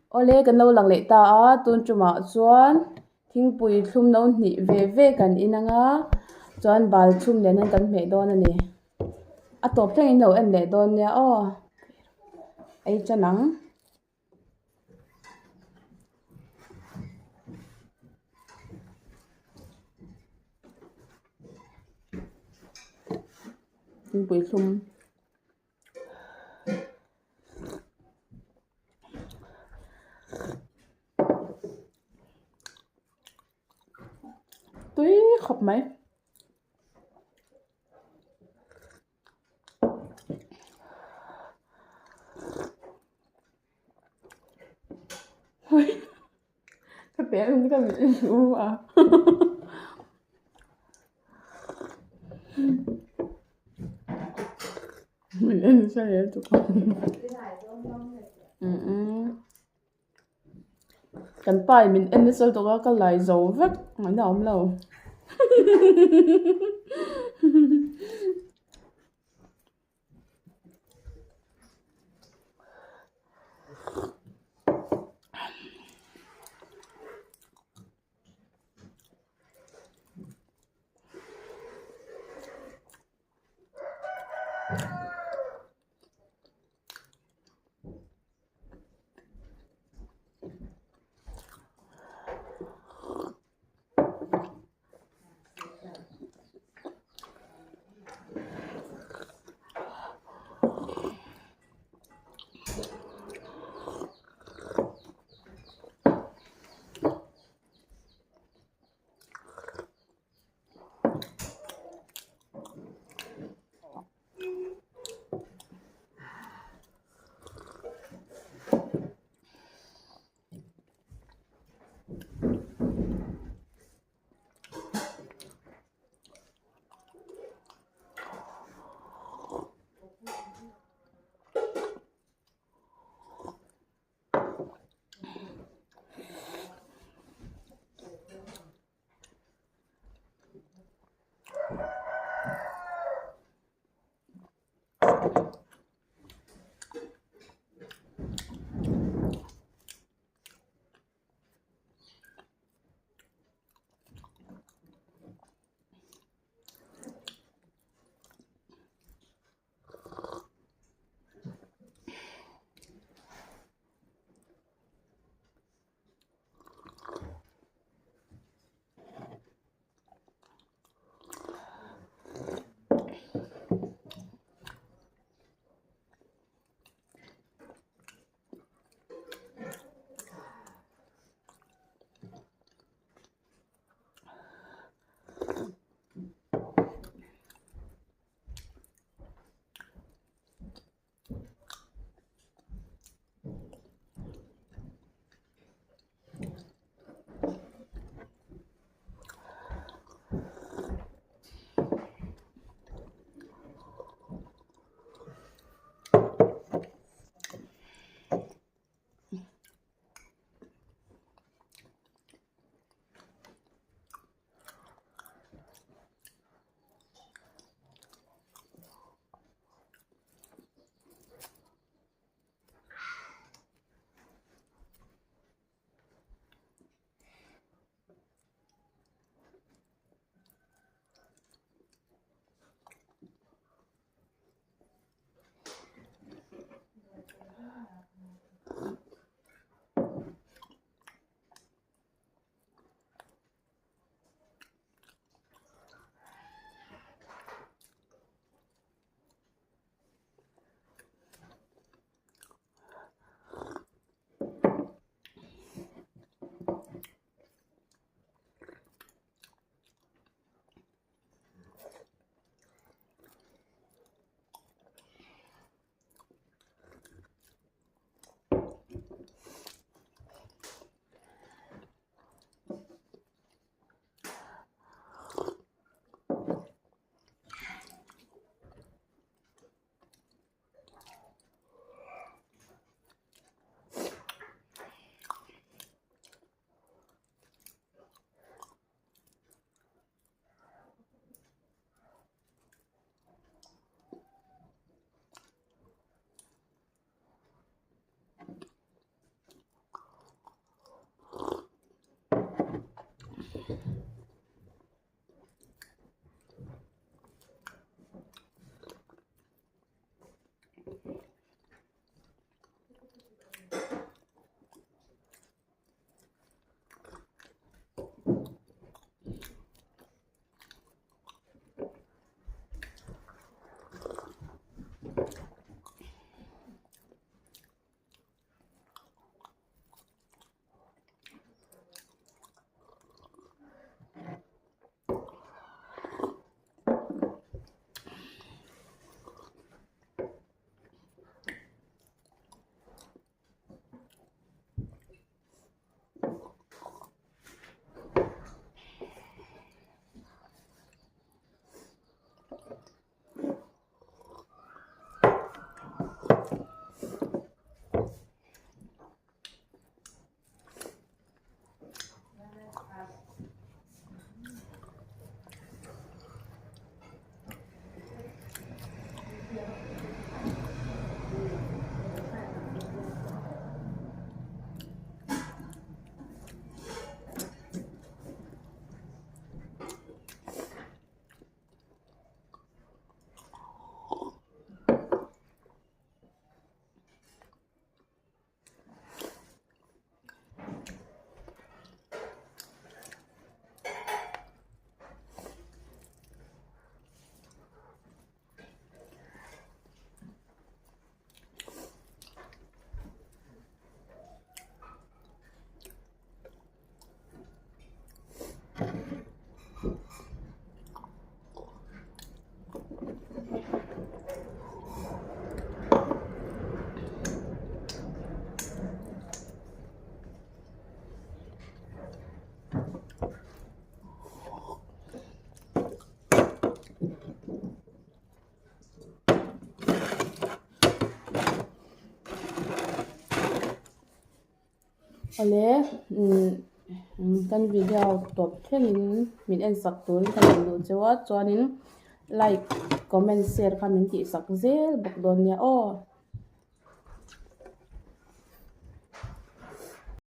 Awle kan lo lang leh ta a tun tumah chuan thingpui thlum no hnih ve ve kan in ang a chuan bal chhum nen hian kan hmeh dawn a ni a tawp thlengin lo en leh dawn nia aw ei tan ang. Thingpui thlum. Tui khawp mai. Ka pe ang ka u a. Min en nasa hle tuk a. Kan pa in min en nasa lutuk a ka lai zo vek ngaihna a awm lo. Awle umm kan video tawp thlengin min en sak turin ka rawn duh cheu a chuanin like comment share kha min tih sak zel bawk dawn nia aw.